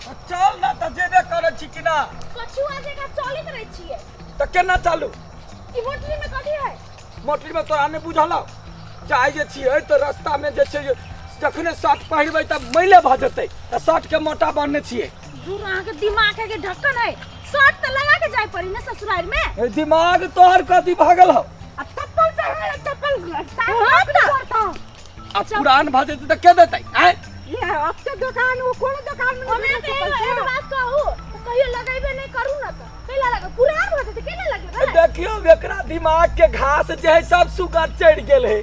चल ना तऽ जेबे करै छी कि ना? कछुआ जकाँ चलैत रहै छियै। तऽ केना चलू? ई मोटरी में कथी है? मोटरी में तोरा नहि बुझल हौ? जाइ जे छियै तऽ रास्ता में जे छै जखने शर्ट पहिरबै तऽ मैले भऽ जेतै, तऽ शर्ट के मोटा बान्हने छियै। दूर, अहाँके दिमाग है कि ढक्कन है? शर्ट तऽ लगा के जाय पड़ी ना ससुराल में। हे, दिमाग तोहर कथी भऽ गेल हौ? आ चप्पल पहिरे, चप्पल हाँ तऽ। आ पुरान भऽ जेतै तऽ के देतै? आँय, ये अब तो दुकान वो कोनो दुकान में हमरा नहीं तऽ चप्पल एगो छै। एगो बात कहू तऽ कहियो लगेबे नहि करू ने तऽ कैला लगे? पुरान भऽ जेतै, केना लगेबै? देखियौ, एकरा दिमाग के घास जे है सब सुगर चढ़ि गेल है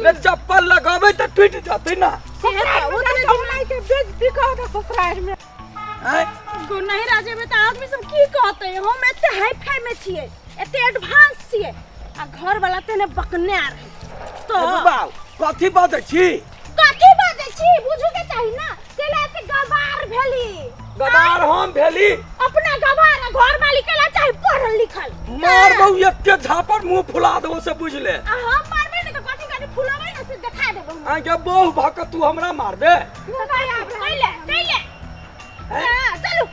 ने। चप्पल लगेबै तऽ टूटि जेतै ना। से तऽ ओ तऽ चौलाई के बेइज्जती कह दे ससुराल में। आँय, नहीं राजेबै तऽ आदमी सब की कहतै? हम एते हाई फाई में छियै, एते एडवांस छियै आ घर वाला तेने बकने रहे तो। बाबू, कथी बजै छी? कथी बाजै छी बुझू के चाही ना। केला एते गवार भेली? गवार हम भेली? अपना गवार आ घर वाली केला चाही पढ़ल लिखल। मारबौ एके झापड़, मुंह फुला देबो से बुझ ले। आ हम मारबै ने तऽ कथी कथी फुलाबै ने से देखा देबो हम। आके बहु भऽ कऽ तू हमरा मारबे? कैले कैले? हैं? हाँ, चलू।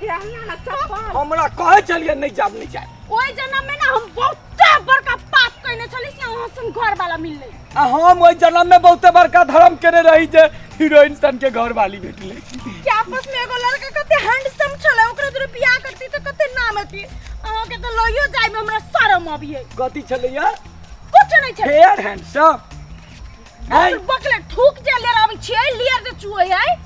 ना चप्पल हमरा कहै छलियै नहि जाब, नहि जाब। ओहि जन्म में ना हम बहुत बड़का पाप कयने छली से अहाँ सन घर वाला मिललै। आ हम ओहि जन्म में बहुते बड़का धर्म केने रही जे हीरोइन सन के घर वाली भेटलै। कि आपस में एगो लड़का कते हैंडसम छलै, ओकरा जरे बियाह करती तऽ कते नाम हेती। अहाँके तऽ लइयो जाय में हमरा शरम अबियै। कथी छलैया? कुछ नहीं छलै। फेयर हैंडसम हैं? बकले ठूक जे लेर आबै छियै, लियर जे चुए है।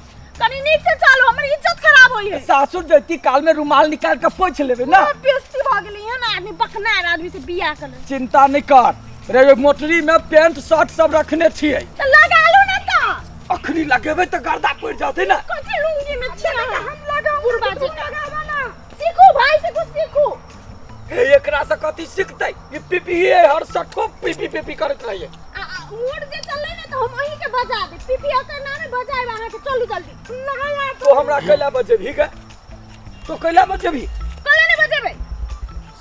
कनी नीक से चालू, हमर इज्जत खराब होई है। सासुर जैती काल में रुमाल निकाल के पोछ लेबै ना। पूरा बेइज्जती भऽ गेलै। एहन आदमी, बकनार आदमी से बियाह कर। चिंता नहीं कर रे, ओहि मोटरी में पैंट शर्ट सब रखने छियै। तऽ लगा लू ना तऽ। अखनी लगेबै तऽ गर्दा पड़ि जेतै ना। कथी लुंगी में छियै? हम लगाऊ? बुढ़बा तू जकाँ। लगावा ना। सीखू भाई से, कुछ सीखू। हे, एकरा से कथी सीखतै? ई पीपी हर सठो पीपी पीपी करैत रहिए। आ आ मोड़ जे चललै ने तऽ हम अहीं के बजा देब। पीपी ओकर नामे बजायब अहाँके। चलू जल्दी। लगाया। तो हमरा कैला बजेबही गे? तो कैला बजेबही? कल नहि बजेबै।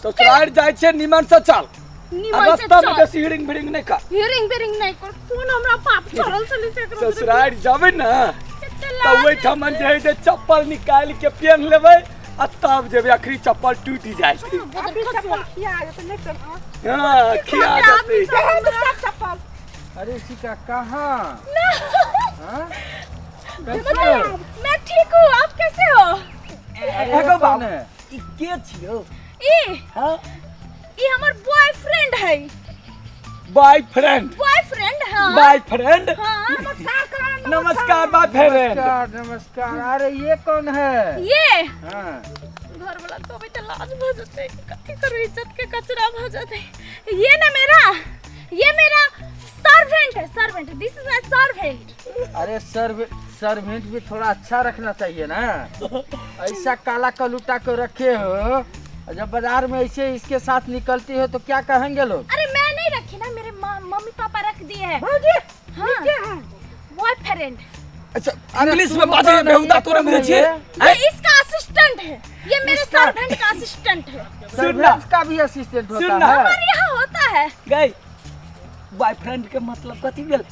ससुराल जाइ छै, निमन से चल आ निमन से रास्ता में चल। बेसी हिरिंग बिरिंग नहीं कर। हियरिंग बिरिंग नहीं कर। सुन, हमरा पाप चढ़ल छलै से एकरा। ससुराल जेबै ने कते तऽ लाज। ओहिठाम जे है से चप्पल निकालि के पेन लेबै आ तब जेबै। अखनी चप्पल टूटि जाइ छै। अभी चप्पल खिया जेतै नहीं तो। हाँ, खिया जेतै। चप्पल। अरे शिका, कहाँ? हाँ? कैसे हो? मतलब मैं ठीक हूँ, आप कैसे हो? अरे एगो कौन बाबू है? ई के छियौ? ई हाँ? ई हमर बॉयफ्रेंड है। बॉयफ्रेंड? बॉयफ्रेंड, हाँ। बॉयफ्रेंड। हाँ। नमस्कार बॉयफ्रेंड। नमस्कार नमस्कार। अरे ये कौन है? ये हाँ। घर वाला तो अभी तो लाज भ जते, कथी करू, इज्जत के कचरा भ जते। ये ना मेरा, ये मेरा सर्वेंट है, servant. This is my servant. अरे सर्व सर्वेंट भी थोड़ा अच्छा रखना चाहिए ना। ऐसा काला कलूटा को रखे हो और जब बाजार में ऐसे इसके साथ निकलती हो तो क्या कहेंगे लोग? अरे मैं नहीं रखी ना, मेरे मम्मी पापा रख दिए हैं। भौजी। हाँ। के है? बॉयफ्रेंड। अच्छा, इंग्लिश में तुम बाजै कौन है? बेहुदा, ये तोरे कौन बुझै है छियै? ये? ये इसका असिस्टेंट है, ये मेरे इसका- सर्वेंट का असिस्टेंट है। सर्वेंट का भी असिस्टेंट होता सुन ना। है? हमारे यहाँ होता है। गई, बॉयफ्रेंड के मतलब कथी भेल?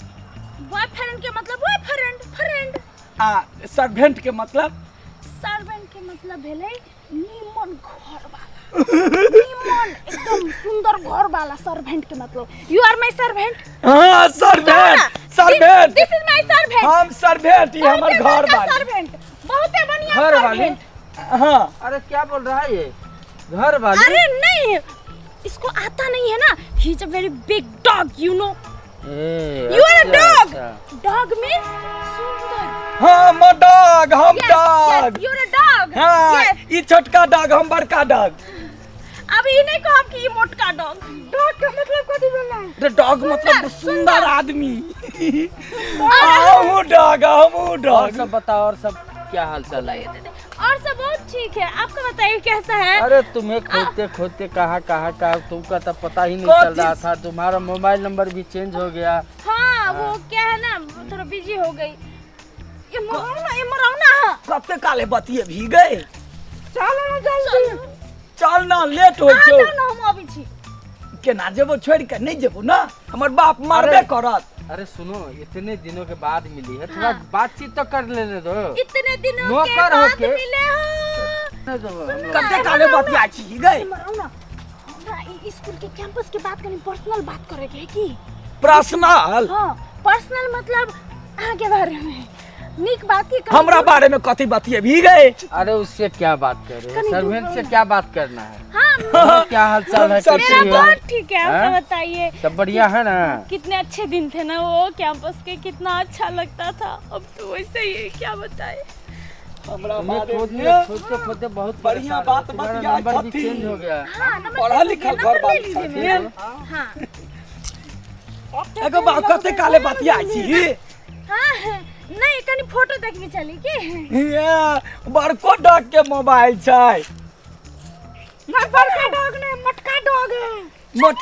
बॉयफ्रेंड के मतलब बॉयफ्रेंड, फ्रेंड। आ सर्वेंट के मतलब? सर्वेंट के मतलब भेलै निमन घर वाला, निमन एकदम सुंदर घर वाला। सर्वेंट के मतलब you R my servant. हाँ, servant, servant. This is my servant. हम सर्वेंट, ई हमर घर वाली। सर्वेंट, बहुते बढ़िया घर वाली? सर्वेंट। हाँ। अरे क्या बोल रहा है ये, घर वाली? अरे नहीं, इसको आता नहीं है ना। He is a very big dog, you know. A, you are a अच्छा, डॉग। अच्छा। डॉग मींस सुंदर। हम डॉग, हम dog. You are a dog. हाँ। यस। ई छोटका डॉग, हम बड़का डॉग। अब ई नहीं कहब कि ई मोटका डॉग। डॉग के मतलब कथी भेलै? रे डॉग मतलब सुंदर, सुंदर आदमी। हमहूँ डॉग, हमहूँ और डॉग। सब बताओ, और सब क्या हाल चाल है? और सब बहुत ठीक है, आपका बताइए कैसा है? अरे तुम्हें खोजते खोजते कहाँ कहाँ का तुमका तो पता ही नहीं चल रहा था। तुम्हारा मोबाइल नंबर भी चेंज हो गया। हाँ, वो क्या है ना, वो थोड़ा बिजी हो गई। ये मरौना, ये मरौना है। कते काले बतिये भी गए। चलो ना जल्दी। चल ना, लेट होइ अहाँ छौ। जाउ ना, हम अबै छी। केना जेबो छोड़ि के? नहि जेबो ना, हमर बाप मारबे अरे। करत। अरे सुनो, इतने दिनों के बाद मिली है, थोड़ा बातचीत तो कर लेने दो। इतने दिनों के नौकर बाद होके। मिले हो। दो हम लोग। कते काले बतिया छी गए? मराउ ना, हमरा ई स्कूल के कैंपस के बात कनी पर्सनल बात करे के है की। पर्सनल? हाँ, पर्सनल मतलब अहाँ के बारे में नीक बात की कनी। हमरा बारे में कथी बतियेबी गए? अरे उससे क्या बात कर रहे हो? कनी दूर सर्वेंट से रहो ना। क्या बात करना है? हाँ। तुम्हें क्या हाल चाल है? सब कैसी मेरा हो? बहुत ठीक है, आपका हाँ? बताइए। सब बढ़िया है ना? कितने अच्छे दिन थे ना वो कैंपस के, कितना अच्छा लगता था। अब तो वैसे ही है, क्या बताए। हमरा तुम्हें बारे खोजने में खोजते खोजते बहुत बढ़िया परेशान बात हो। तुम्हारा बतिया नंबर भी छथी। चेंज हो गया। हाँ, नंबर पढ़ल चेंज हो लिखल गया, घर नंबर वाली ले लीजिए छथिन। मेरा। हाँ। एगो बात, कते काले बतिया छी? हाँ, नहीं, कनी फोटो देखबी चली की। ये बड़को डॉग के मोबाइल छै। ना बड़का डॉग नहीं, मोटका डॉग है। मोट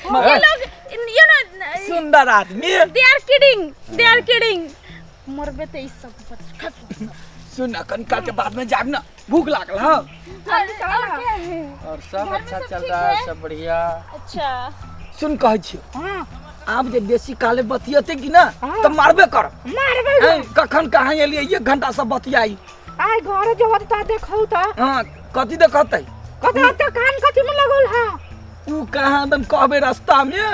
ये लोग you know सुंदर आदमी। They are kidding, they are kidding. मरबे ते ई सब खस। सुन, कनिका के बाद में जाब ना, भूख लागल। हाँ। और क्या है? और सब घर में अच्छा सब चल ठीक रहा है? है? सब बढ़िया। अच्छा। सुन, कहै छियौ, हाँ। आब जे बेसी काले बतियते कि ना हाँ। तऽ मारबे कर। मारबे। हैं, कखन कहाँ एलियै, एक घंटा से बतियाई। आइ घर जो ता देखौ त। हाँ, कथी देखतै? कथी त कान कथी में लगल है? ऊ कहाँ दन कहबै रास्ता में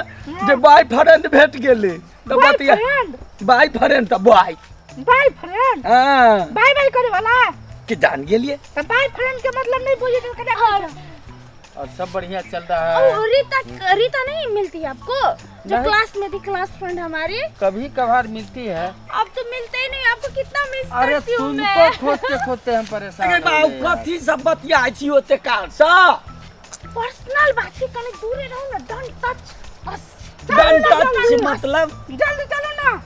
जे बॉय फ्रेंड भेट गेलै तऽ बतिया। फ्रेंड? बॉय फ्रेंड तऽ बॉय। बाय फ्रेंड? हाँ। बाय बाय करे वाला? के जान गेलियै। त बाय फ्रेंड के मतलब नहीं बुझे त कने। और सब बढ़िया चल रहा है? और रीता, रीता नहीं मिलती है आपको जो नहीं। क्लास में थी, क्लास फ्रेंड हमारी? कभी कभार मिलती है। अब तो मिलते ही नहीं, आपको कितना मिस अरे करती हूँ तुमको मैं। खोजते खोजते हम परेशान अरे हो बाबू, गए यार। कथी सब बतियाइ छी ओते काल सँ? पर्सनल बात के कनी दूरे रहो ना, don't touch us. Don't touch मतलब? जल्दी चलो ना।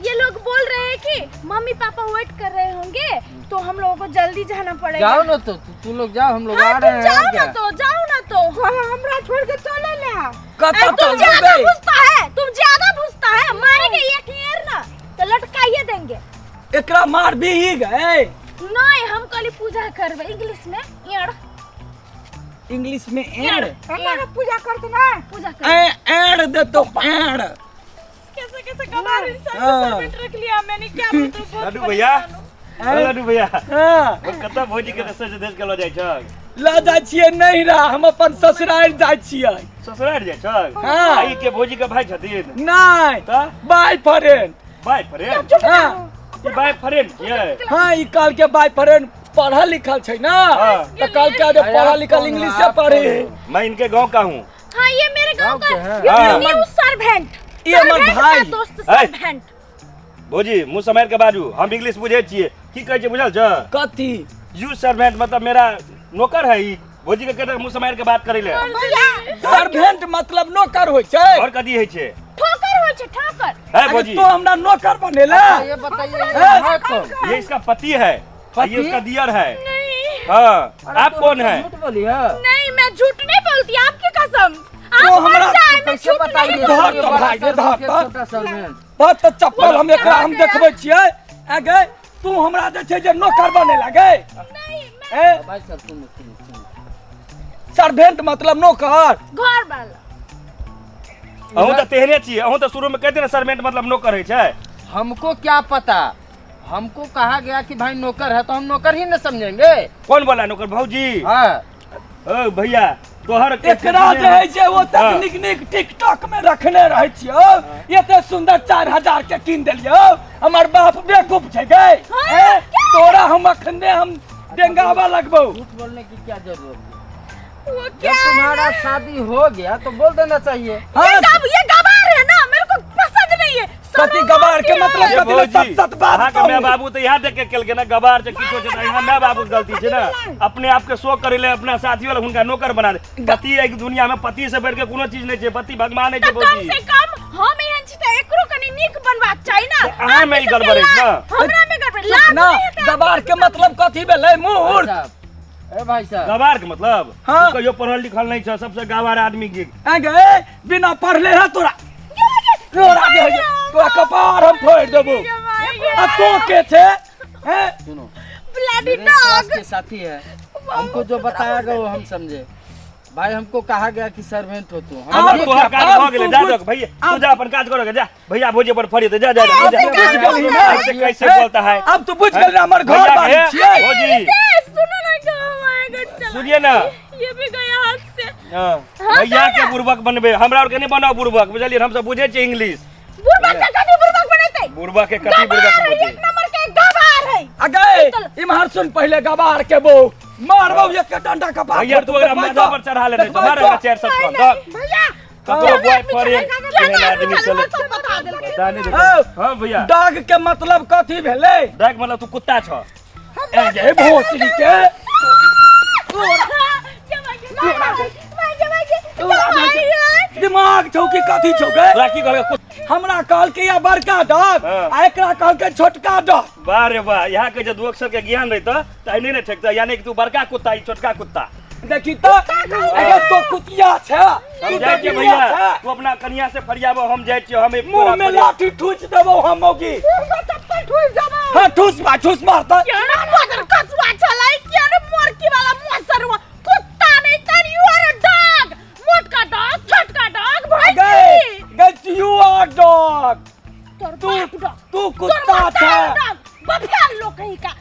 ये लोग बोल रहे हैं कि मम्मी पापा वेट कर रहे होंगे, तो हम लोगों को जल्दी जाना पड़ेगा। जाओ ना तो, तू लोग जाओ, हम लोग हाँ, आ तुम रहे हैं। जाओ और ना। क्या? तो जाओ ना तो। हाँ, हमरा छोड़ के चले ना। कतऽ अरे, तुम चल ज्यादा जेबै? घुसता है, तुम ज्यादा घुसता है, मारेंगे एक ईयर ना तो लटकाइए देंगे। एकरा मारबी ही गए? नहीं, हम कल पूजा करबे इंग्लिश में ईयर। इंग्लिश में एड़? हमरा पूजा करते ना। पूजा कर। ए एड़ देतो एड़। कैसे कैसे गवार इंसान को हाँ। सर्वेंट रख लिया मैंने, क्या बताऊं, बहुत लड्डू भैया। परेशान हूँ। ओ लड्डू भैया। हाँ। कतऽ भौजी के सज धज के लऽ जाइ छह? लऽ जाइ छियै नैहरा, हम अपन ससुरारि जाइ छियै। ससुरारि जाइ छह? हाँ। आ ई के भौजी के भाई छथिन? नहि। तऽ? Boyfriend. Boyfriend? हाँ। ई बाय फ्रेंड छियै? हाँ, ई कहलकै बाय फ्रेंड, पढ़ल लिखल छै ना। हाँ। तऽ कहलकै जे अरे पढ़ल आप लिखल कौन हो? इंग्लिश आप पढ़े। कौन हो? मैं इनके गांव का हूँ। हाँ, ये मेरे गांव गाँव का के हैं। ये हाँ। New servant. ई हमर सर्वेंट का भाई। दोस्त। ऐ। सर्वेंट। भौजी, मुँह सम्हारि के बाजू, हम इंग्लिश बुझै छियै। की कहै छै बुझल छ? कथी? You servant मतलब मेरा नौकर है ई। भौजी के कहते मुँह सम्हारि के बात करै ले। सर्वेंट मतलब नौकर होइ छै? और कथी होइ छै? ठोकर होइ छै, ठोकर। है अरे भौजी। तो हमरा नौकर बनेला? अच्छा, ये बताइए, ये है कौन? ये इसका पति है। पति? ये उसका दियर है। नहीं। हाँ। अरे आप तो कौन हमसे है? झूठ बोली है। नहीं, मैं झूठ नहीं बोलती, आपकी कसम। तो आप हमरा मर जाए, मैं कैसे झूठ नहीं बताइए? धर ये तो बड़ा भाई, ये सर्वेंट धर के तो। छोटा सर्वेंट। बस तऽ चप्पल हम एकरा हम देखबै छियै। आ गए, तू हमरा जे छै जे नौकर बनेला गए? नहीं, मैं ए भाई साहब, सुनो सुनो सुनो। सर्वेंट मतलब नौकर। घर वाला। अहूँ तऽ तेहने छियै, अहूँ तऽ शुरू में कहते ने सर्वेंट मतलब नौकर होइ छै। हमको क्या पता, हमको कहा गया कि भाई नौकर है तो हम नौकर ही न समझेंगे। कौन बोला नौकर भौजी? हाँ। ओ भैया, तोहर के एकरा जे है जे ओ तक हाँ। नीक नीक टिकटॉक में रखने रहै छियौ, एते सुंदर 4000 के कीन देलियौ, हमर बाप बेवकूफ छै गै। ए, तोरा हम अखने हम डेंगावा लगबौ। झूठ बोलने की क्या जरूरत है? वो जब क्या है तुम्हारा ना? शादी हो गया तो बोल देना चाहिए। हाँ। ये गवार है ना, मेरे को पसंद नहीं है। कथी शर्म गवार के आती है। मतलब? ये कथी भौजी, सत सत बात अहाँके माय कहू। बाबू तऽ इएह देख के केलकै ने, गवार छै किछो छै, तऽ यहाँ माय बाबू के गलती छै ने। अपने आप के शो करे ले अपना साथी वाला हुनका नौकर बना दे। पति एक दुनिया में पति से बढ़ के कोनो चीज नहि छै, पति भगवान छै तऽ कम भौजी। से कम हम एहन छी तऽ एकरो कनी नीक बनबाक चाही ना। तऽ अहाँ मे ई आदमी सबके गड़बड़ अछि ना? हमरा मे गड़बड़ लाज ना। नहि हेतै। गवार के मतलब कथी भेलै मूर्ख? साहब, ए भाई साहब। गवार के मतलब? हाँ। तू कहियो पढ़ल लिखल नहि छ, सबसे गवार आदमी के। आ गए, बिना पढ़ले है तोरा, तोरा जे होइ छै, तोरा कपार हम फोड़ि देबो। आ तो के छै हैं? सुनो, ब्लडी मेरे सास डॉग। के साथी है, हमको जो बताया गया वो हम समझे। भाई हमको कहा गया कि सर्वेंट हो तू। अब हम तोहर काज अब भऽ गेलै, तू जा बुझ- दक भैया, तू जा अपन काज करो, जा भैया भौजी पर फरियते, जा जा जा, अब जा तू बुझ गेलही ना? ऐसे कैसे बोलता है? अब तू बुझ गेल हमर घर भैया बारी के, छियै। भौजी सुनो ना, कहाँ आएगा, चला। सुनिए ना। ये भी गया हाथ से। हाँ, भैया के बुर्बक बनबे, हमरा और के नहीं बनाओ बुर्बक, बुझलियै? हमसब बुझै छियै इंग्लिश। बुर्बक के कथी बुर्बक बनेतै? बुर्बक के कथी बुर्बक गवार है, बनेतै? एक नंबर के गवार है। अगे इम्हर सुन पहिले, गवार के बो मारबौ एक डंडा कपार। भैया तू ओकरा माथा पर चढ़ा लेने छौ, मार ओकरा चारि सौ नहीं, टका। नहीं, भैया ककरो बॉय पर केना आदमी चलू, चले सब बता देलकै। पता नहीं देखो। हाँ भैया, डॉग के मतलब कथी भेलै? डॉग मतलब तू कुत्ता छ। ए भोसड़ी के, दिमाग छौ कि कथी छौ गे? तोरा की कहलकै कुत्ता? हमरा कहलकै या बड़का डॉग हाँ। आ एकरा कहलकै छोटका डॉग। वाह रे वाह, यहाँ के जे दू अक्षर के ज्ञान रहितऽ तऽ नहि ने ठेकतऽ, यानी कि तू बड़का कुत्ता, ई छोटका कुत्ता। देखी तऽ, अगे तो कुतिया छै। हम तू जाइ छियै तऽ भैया, बिया छै। तू अपना कनिया से फरियाबो, हम जाइ छियै, हम एक मुंह में लाठी ठूस देबौ हम मौगी। हाँ, ठूस मार, ठूस मार तऽ। केना मदर कचुआ छलै, केना मोरकी वाला मोसरुआ कुत्ता नहीं तर, you R a dog, मोटका डॉग, छोटका डॉग। गए भैंसी गए, you R dog. तोर तू बाप डॉग, तू तोर कुत्ता बाप छै। डॉग, बफेल लोग कहीं का।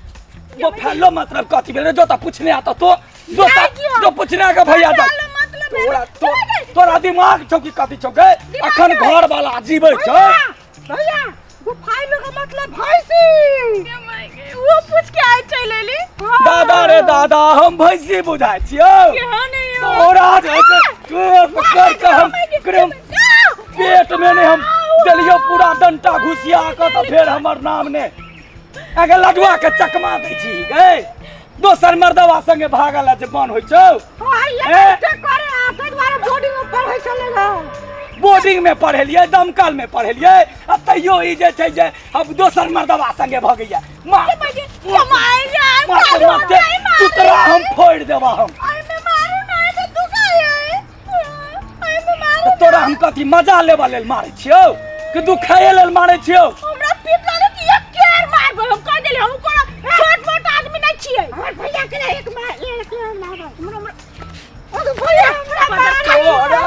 वो फैलो मतलब कथी भेलै? जो तऽ पूछने आता तो जो नहीं तऽ किया। जो पूछने के भैया जा। बफेलो मतलब है- तोरा तो तोरा दिमाग छौ कि कथी छौ गे? दिमाग अखन है। घर वाला जीबै छौ। भैया, गुफाइलो का मतलब भैंसी। के माय गे, वो पूछ के आए चल एली। दादा रे दादा, हम भैंसी बुझाइ छियौ? के हाँ नहीं हो। तोरा जे छै, पकड़ के हम क्रेम पेट में नहीं हम देलियो पूरा डंटा घुसिया के, तऽ फेर हमर नाम ने अगे लडुआ के चकमा दै छी गे। दोसर मर्दवा संगे भागल जे मन होइ छौ। हाँ, ये ए? करे आ ताहि दुआरे बोर्डिंग में पढ़ै चले। बोर्डिंग में पढ़ेलियै, दमकल में पढ़ेलियै, आ तैयो ई जे छै जे अब दोसर मर्दवा संगे भगैया। मार कमाई जाए मारते मारते चुतरा हम फोड़ि देबा हम। आई में मारू नहीं तो तू का है, आई में मारू। तऽ तोरा हम कथी मजा लेबऽ लेल मारै छियौ कि दुखाए लेल मारै छियौ? हमरा पीट लागे कि एक केर मारबो, हम कह देली, हम कोनो छोट मोट आदमी नहीं छियै। हमर भैया के एक मार, एक मार हमरा हमरा ओ तो भैया हमरा मार। तोरा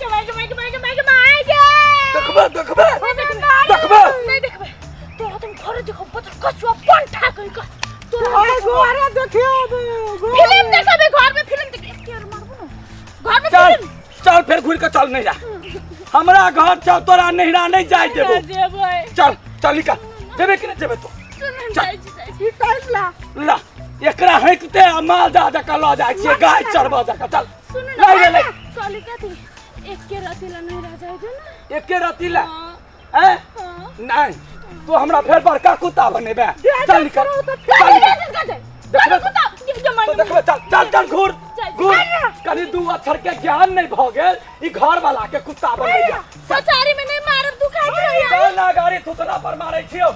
जमाई जमाई जमाई जमाई जमाई गे। देखबे देखबे देखबे। नहीं देखबे तोरा, तुम घर देखो बदर कछुआ पंठा कहि का तोरा। अरे गोरे देखियो फिल्म देखबे घर में, फिल्म देख, एक केर मारबो ना घर में। चल फिल्म चल, फेर घुरि के चल नैहरा, हमरा घर चल, तोरा नैहरा नहीं जाय देबो। जेबै। चल चल, निकल। जेबे कि नहीं जेबे तू? सुन, चल। जाइ छी, जाइ छी। टाइम ला। ला, एकरा हैकते आ माल जा जका लऽ जाइ छियै, गाय चरबऽ जका। चल। सुन ना। ले ले ले। कहली कथी, एक के राती ला नहीं रह जाय दे ना। एके रति ला? हाँ। हैं? हाँ। नहीं, तू हमरा फेर बड़का कुत्ता बनेबे। चल निकल, चल निकल। देखबे तो देखबे। चल चल चल, घूर घूर। कनी दू अक्षर के ज्ञान नहीं भऽ गेल, ई घर वाला के कुत्ता बनैया। सचारी में नहीं मारब, दुखाई। चल ना, गाड़ी थुथना पर मारै छियौ।